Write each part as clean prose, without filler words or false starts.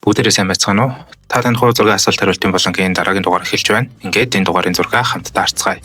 Бүгдээрээ сайн байцгаана уу? Та таних уу зургийн асуулт хариултын болонгийн дараагийн дугаар эхэлж байна. Ингээд энэ дугаарын зургаа хамтдаа харцгаая.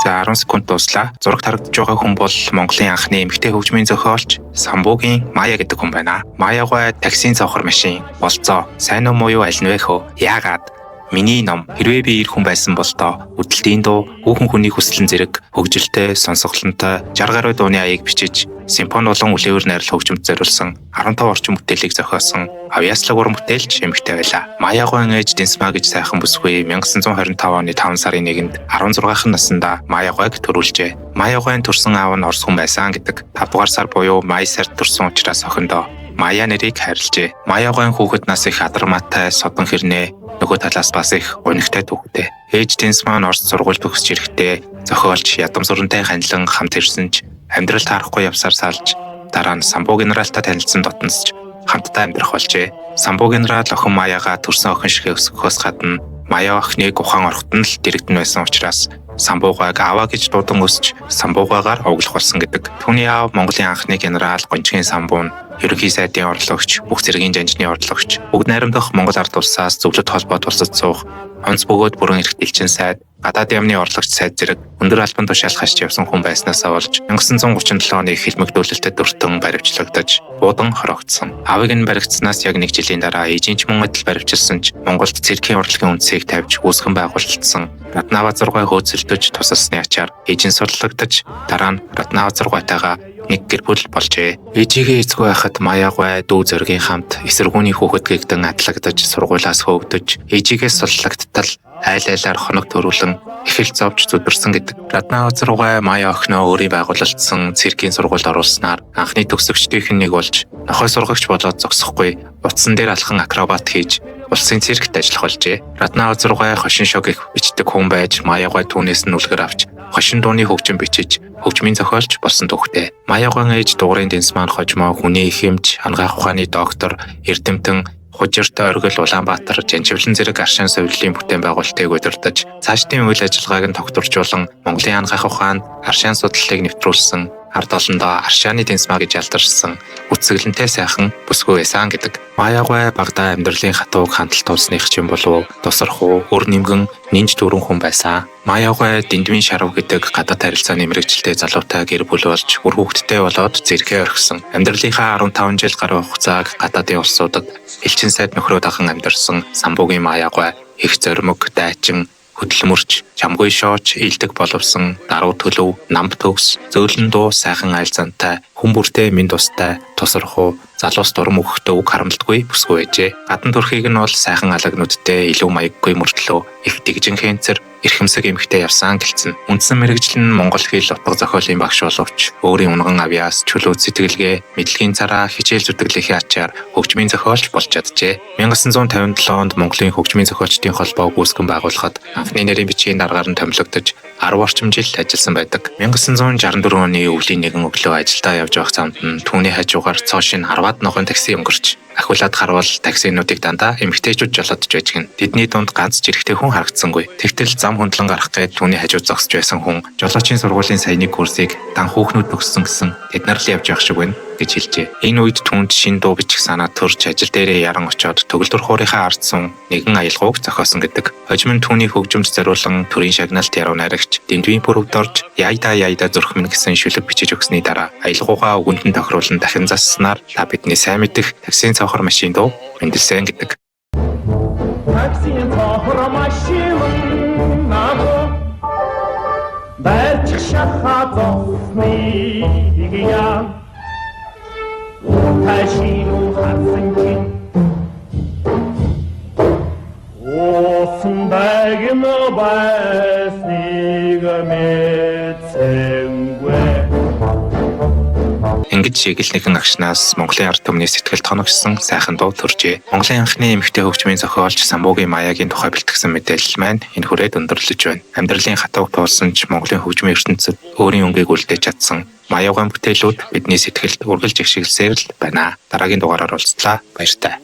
За 10 секунд дууслаа. Зурагт харагдаж байгаа хүн бол Монголын анхны эмэгтэй хөгжмийн зохиолч Самбуугийн Мая гэдэг хүн байна. Маягаа таксийн цавхар машин, болцоо, сайн уу муу юу аль нь вэ хөө? Яагаад? Миний ном хэрвээ би эр хүн байсан бол тоо үдэлтийн дуу, хүүхэн хүний хүслэн зэрэг хөгжилтэй, сонсголонтой 60 гаруй дууны аяыг бичиж симфони болон үлээвэр найрал хөгжимд зориулсан 15 орчим бүтээлийг зохиосон авьяаслаг уран бүтээлч эмэгтэй байлаа. Маягаан ээж Дэнсма гэж сайхан бүсгүй 1925 оны 5 сарын 1-нд 16 наснда Маягааг төрүүлжээ. Маягаан төрсэн аав нь орос хүн байсан гэдэг. 5 дугаар сар буюу май сард төрсэн учраас охиндоо Мая нэрийг хайрлажээ. Маягаан хүүхэд нас их адармаатай, содон хэрнээ, нөгөө талаас бас их гунигтай түүхтэй. Ээж Дэнс маань Орос сургууль төгсөж ирэхдээ зохиолч ядам сурантай ханилан хамт ирсэн ч амьдрал таарахгүй явсаар салж дараа нь Самбуу генералтай танилцсан дотносч хамтдаа амьдрах болжээ. Самбуу генерал охин Маягаа төрсөн охин шиг өсгөхөөс гадна Маяа охиныг ухаан ороход нь л дэрэгдэн байсан учраас Самбуугааг аваа гэж дуудан өсч Самбуугаагаар овглох болсон гэдэг. Түүний аав Монголын анхны генерал Гончгийн Самбуу нь ерөнхий сайдын орлогч, бүх зэргийн жанжны орлогч, бүгд найрамдах Монгол ард улсаас зөвлөд холбоот улсад суух, онц бөгөөд бүрэн эрхт элчин сайд, гадаад яамны орлогч сайд зэрэг өндөр албан тушаал хашиж явсан хүн байснаасаа болж 1937 оны хэлмэгдүүлэлтэд өртөн баривчлагдаж буудан хорогдсон. Аавыг нь баригдсанаас яг нэг жилийн дараа ээжийн ч мөн адил баривчилсан ч Монголд циркийн урлагийн үндсийг тавьж үүсгэн байгуулагдсан Раднава 6 хөөцөлдөж тусалсны ачаар ээж нь судлагдаж дараа нь Раднава 6-тайгаа нэг гэр бүл болжээ. Ээжигээ эцгүй байхад Маяагай дүү зоригийн хамт эсэргүүний хүүхэд гэгдэн адлагдаж сургуулиас хөөгдөж ээжигээ суллагттал айл айлаар хоног төрүүлэн их л зовж зүдэрсэн гэдэг. Раднаа руугаа Мая охиноо өөрийн байгуулалтсан циркийн сургуульд оруулснаар анхны төгсөгчдийнх нь нэг болж нохой сургагч болоод зогсохгүй утсан дээр алхан акробат хийж улсын циркт ажиллах болжээ. Раднаа руугаа хошин шог их бичдэг хүн байж Маяагай түүнээс нь үлгэр авч хошин дууны хөгжим бичиж хөгжмийн зохиолч болсон түүхтэй. Маягаан ээж дугуйн дэнс маань хожмоо хүний их эмч, анагаах ухааны доктор, эрдэмтэн, Хужирт оргил Улаанбаатар Жанчвлан зэрэг аршин совиллын бүтээн байгуулалтыг удирдах, цаашдын үйл ажиллагааг нь тогтворжуулан Монголын анагаах ухаанд аршин судлалыг нэвтрүүлсэн, ард олондоо аршааны дэнсмаа гэж ялдарсан үцэглэнтэй сайхан бүсгүй байсан гэдэг. Маяагай багада амьдралын хатууг хандлт тулсных чинь болов тусрах уу, өр нэмгэн нинж дүүрэн хүн байсан. Маяагай Дэндвийн шарав гэдэг гадаад харилцааны мэрэгжилтэй залуутай гэр бүл болж үр хүүхэдтэй болоод зэрэгэ орхисон. Амьдралынхаа 15 жил гаруй хугацааг гадаадын улсуудад элчин сайд нөхрөө даган амьдарсан Самбуугийн Маяагай их зоримог, дайчин, хөдөлмөрч, чамгүй шооч, илдэг боловсон, даруй төлөв, намб төгс, зөөлөн дуу, сайхан айл зантай, хүн бүртээ минь тустай, тусархуу, залуус дурам өгөхдөө үг харамлдаггүй бүсгүй байжээ. Гадна төрхийг нь бол сайхан алаг нүдтэй, илүү маяггүй мөртлөө их дэгжин хэнцэр, эрхэмсэг эмэгтэй явсан гэлцэн. Үндсэн мэрэгжил нь монгол хэл утга зохиолын багш боловч өөрийн унган авьяас, чөлөө сэтгэлгээ, мэдлэгийн цараа, хичээл зүтгэлийнхээ ачаар хөгжмийн зохиолч болж чаджээ. 1957 онд Монголын хөгжмийн зохиолчдын холбоог үүсгэн байгуулахад анхны нэрийн бичгийн даргаар нь томилогдож 10 орчим жил ажилласан байдаг. 1964 оны өвлийн нэгэн өглөө ажилдаа явж байх замд нь түүний хажуугаар цоо шин 10-аад ногоон такси өнгөрч ахиулаад харвал таксинуудыг дандаа эмэгтэйчүүд жолоодож байж гин. Тэдний дунд ганц ч эрэгтэй хүн харагдсангүй. Тэгтэл зам хөндлөн гарах гээд түүний хажууд зогсож байсан хүн жолоочийн сургуулийн саяны курсыг дан хүүхнүүд төгссөн гэсэн тэд нар л явж явах шиг байна гэж хэлжээ. Энэ үед түүнд шин дуу бичих санаа төрж ажил дээрээ яран очоод төгөлдөр хуурынхаа ард сун нэгэн аялгауг зохиосон гэдэг. Хожим нь түүний хөгжимд зориулан төрийн шагналт яруу найрагч Дэндвийн пүрэвд орж яйда яйда зүрх минь гэсэн шүлэг бичиж өгсөний дараа аялгаугаа үгэнд нь тохируулан дахин засснаар та бидний сайн мэдэх таксийн цавхар машин дуу мэндэлсэн гэдэг. Таксийн цохор машин намуу барьчих шахаа зогсныг яа Ташину харсан чинь Уусан дагин байсныг мэдсэнгүй. Ингэж шигэл нэгэн агшнаас Монголын ард түмний сэтгэлд тоногшсон сайхан дуу төржээ. Монголын анхны эмэгтэй хөгжмийн зохиолч Самбуугийн Маягийн тухай бэлтгэсэн мэдээлэл маань энэ хүрээд өндөрлөж байна. Амьдралын хатууг туулсан ч Монголын хөгжмийн ертөнцид өөрийн өнгийг үлдээж чадсан Маягаан бүтээлүүд бидний сэтгэлд үргэлж их шиглэсээр л байна. Дараагийн дугаараар уулзлаа. Баяртай.